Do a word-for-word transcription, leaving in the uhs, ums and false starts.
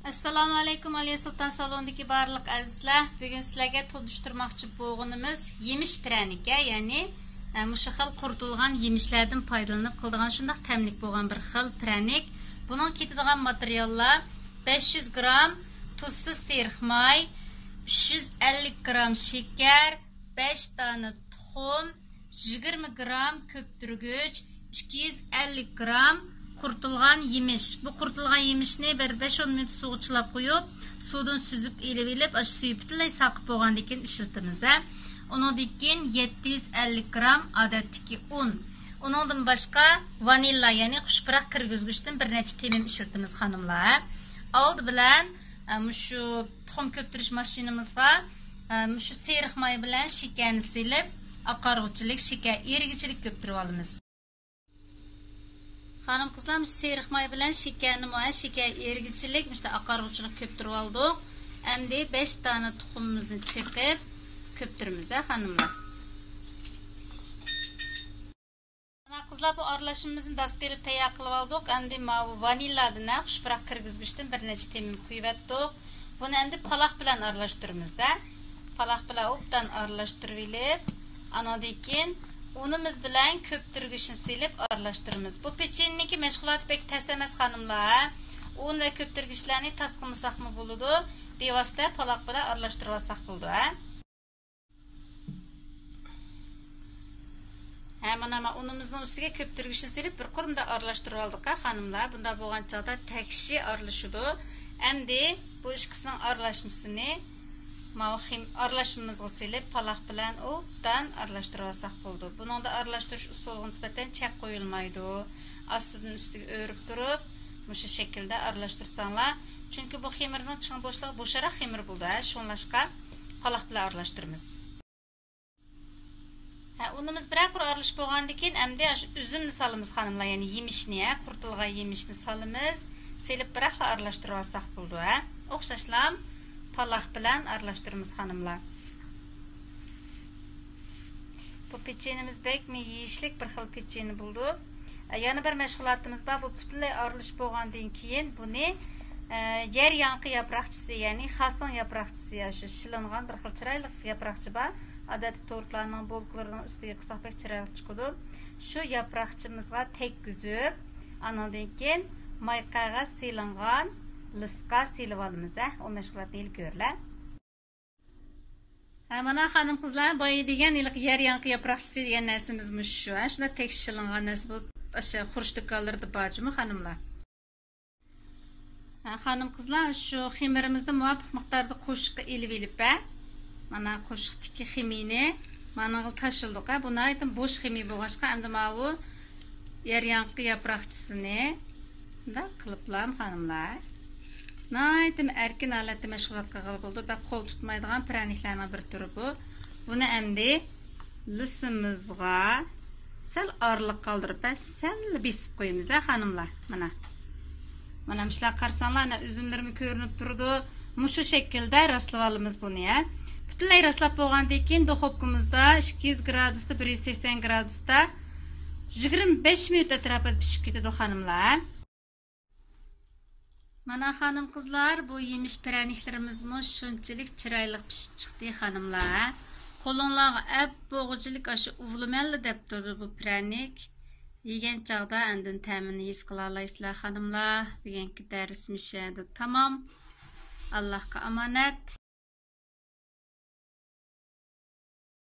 ئەسسالامۇ ئەلەيكۇم، ئالىيە سۇلتان سالونىدىكى بارلىق ئەزىزلەر. بۈگۈن سىلەرگە تونۇشتۇرماقچى بولغىنىمىز يېمىش پىرەنىكى، يەنى، ئە، مۇشۇ خىل قۇرۇتۇلغان يېمىشلەردىن پايدىلىنىپ قىلىدىغان شۇنداق تەملىك بولغان بىر خىل پىرەنىك. بۇنىڭغا كېتىدىغان ماتېرىياللار: بەش يۈز گرام تۇزسىز سېرىق ماي، ئۈچ يۈز ئەللىك گرام شېكەر، بەش دانە تۇخۇم، يىگىرمە گرام كۆپتۈرگۈچ، ئىككى يۈز ئەللىك گرام قۇرۇتۇلغان يېمىش. بۇ قۇرۇتۇلغان يېمىشنى بىر بەش ئون مىنۇت سۇغا چىلاپ قويۇپ، سۇدىن سۈزۈپ ئېلىۋېلىپ، ئاشۇ سۈيى پۈتۈنلەي ساقىپ بولغاندىن كېيىن ئىشلىتىمىز، ھە. ئۇنىڭدىن كېيىن يەتتە يۈز ئەللىك گرام ئادەتتىكى ئۇن. ئۇنىڭدىن باشقا ۋانىللا، يەنى خۇش پۇراق كىرگۈزگۈچتىن بىر نەچچە تېمىم ئىشلىتىمىز، خانىملار. ئالدى بىلەن، ئە، مۇشۇ تۇخۇم كۆپتۈرۈش ماشىنىمىزغا، ئە، مۇشۇ سېرىق ماي بىلەن شېكەرنى سېلىپ، ئاقارغۇچىلىك، شېكەر ئېرىگۈچىلىك كۆپتۈرۈۋالىمىز. خانىم قىزلار، مۇشۇ سېرىق ماي بىلەن شېكەرنىمۇ، ھە، شېكەر ئېرىگۈچىلىك، مۇشۇ ئاقارغۇچىلىق كۆپتۈرۈۋالدۇق. ئەمدى بەش دانە تۇخۇمىمىزنى چېقىپ كۆپتۈرىمىز، ھە، خانىملار. مانا قىزلار، بۇ ئارىلاشمىمىزنى داسكا ئېلىپ تەييار قىلىۋالدۇق. ئەمدى ماۋۇ ۋانىللادىن، ھە، خۇش پۇراق كىرگۈزگۈچتىن بىر نەچچە تېمىم قۇيۇۋەتتۇق. بۇنى ئەمدى پالاق بىلەن ئارىلاشتۇرىمىز، ھە. پالاق بىلەن ئوبدان ئارىلاشتۇرۇۋېلىپ، ئانىڭدىن كېيىن ئۇنىمىز بىلەن كۆپتۈرگۈچنى سېلىپ ئارىلاشتۇرىمىز. بۇ پېچىنىنىڭكى مەشغۇلاتى بەك تەس ئەمەس، خانىملار، ھە. ئۇن ۋە كۆپتۈرگۈچلەرنى تاس قىلمىساقمۇ بولىدۇ، بىۋاسىتە پالاق بىلەن ئارىلاشتۇرۇۋالساق بولىدۇ، ھە. ھە، مانا، مانا ئۇنىمىزنىڭ ئۈستىگە كۆپتۈرگۈچنى سېلىپ، بىر قۇر مۇنداق ئارىلاشتۇرۇۋالدۇق، ھە، خانىملار. بۇنداق بولغان چاغدا تەكشى ئارىلىشىدۇ. ئەمدى بۇ ئىككىسىنىڭ ئارىلاشمىسىنى ماۋۇ خېم-، ئارىلاشمىمىزغا سېلىپ، پالاق بىلەن ئوبدان ئارىلاشتۇرۇۋالساق بولىدۇ. بۇنىڭدا ئارىلاشتۇرۇش ئۇسۇلىغا نىسبەتەن چەك قويۇلمايدۇ. ئاستىدىن ئۈستىگە ئۆرۈپ تۇرۇپ، مۇشۇ شەكىلدە ئارىلاشتۇرساڭلار. چۈنكى بۇ خېمىرنىڭ چىڭ بوشلۇقى بوشراق خېمىر بولىدۇ، ھە، شۇڭلاشقا پالاق بىلەن ئارىلاشتۇرىمىز. ھە، ئۇنىمىز بىرەر قۇر ئارىلىشىپ بولغاندىن كېيىن، ئەمدى ئاشۇ ئۈزۈمنى سالىمىز، خانىملار، يەنى يېمىشنى، ھە، قۇرۇتۇلغان يېمىشنى سالىمىز. سېلىپ بىراقلا ئارىلاشتۇرۇۋالساق بولىدۇ، ھە. ئوخشاشلام پالاق بىلەن ئارىلاشتۇرىمىز، خانىملار. بۇ پېچىنىمىز بەكمۇ يېيىشلىك بىر خىل پېچىنە بولىدۇ. ئە، يەنە بىر مەشغۇلاتىمىز بار. بۇ پۈتۈنلەي ئارىلىشىپ بولغاندىن كېيىن بۇنى، ئە، يەر ياڭىقى ياپراقچىسى، يەنى خاسىڭ ياپراقچىسى، يا شۇ شىلىنغان بىر خىل چىرايلىق ياپراقچە بار. ئادەتتە تورتلارنىڭ بولكىلىرىنىڭ ئۈستىگە قىلساق بەك چىرايلىق چىقىدۇ. شۇ ياپراقچىمىزغا تەگكۈزۈپ، ئانىڭدىن كېيىن ماي قەغەز سېلىنغان لىسقا سېلىۋالىمىز، ھە. ئۇ مەشغۇلاتنى ئىلگىرىلە. ھە، مانا خانىم قىزلار، بايا دېگەن ھېلىقى يەر ياڭىقى ياپراقچىسى دېگەن نەرسىمىز مۇشۇ شۇ، ھە، شۇنداق تەكشى شىلىنغان نەرسە بۇ، ئاشۇ خۇرۇچ دۇكانلىرىدا بار جۇمۇ، خانىملار. ھە، خانىم قىزلار، شۇ خېمىرىمىزنى مۇۋاپىق مىقداردا قوشۇققا ئېلىۋېلىپ، ھە، مانا قوشۇقتىكى خېمىرنى مانىڭغا تاشلىدۇق، ھە. بۇ ناھايىتى بوش خېمىر بولغاچقا، ئەمدى ماۋۇ يەر ياڭىقى ياپراقچىسىنى مۇنداق قىلىپلام، خانىملار، ناھايىتى ئەركىن ھالەتتە مەشغۇلات قىلغىلى بولىدۇ. بەك قول تۇتمايدىغان پىرەنىكلەرنىڭ بىر تۈرى بۇ. بۇنى ئەمدى لىسىمىزغا سەل ئارىلىق قالدۇرۇپ، ھە، سەل بېسىپ قويىمىز، ھە، خانىملار. مانا. مانا مۇشۇلارغا قارىساڭلار، ئەنە ئۈزۈملىرىمۇ كۆرۈنۈپ تۇرىدۇ. مۇشۇ شەكىلدە راسلىۋالىمىز بۇنى، ھە. پۈتۈنلەي راسلاپ بولغاندىن كېيىن، دۇخوپكىمىزدا ئىككى يۈز گرادۇستا، بىر يۈز سەكسەن گرادۇستا يىگىرمە بەش مىنۇت ئەتراپىدا پىشىپ كېتىدۇ، خانىملار. مانا، خانىم قىزلار، بۇ يېمىش پىرەنىكلىرىمىزمۇ شۇنچىلىك چىرايلىق پىشىپ چىقتى، خانىملار. قولۇڭلارغا ئەپ بولغۇچىلىك ئاشۇ ئۇۋۇلىمەنلا دەپ تۇرىدۇ بۇ پىرەنىك. يېگەن چاغدا ئاندىن تەمىنى ھېس قىلالايسىلەر، خانىملار. بۈگۈنكى دەرسىمىز شۇ يەردە تامام. ئاللاھقا ئامانەت.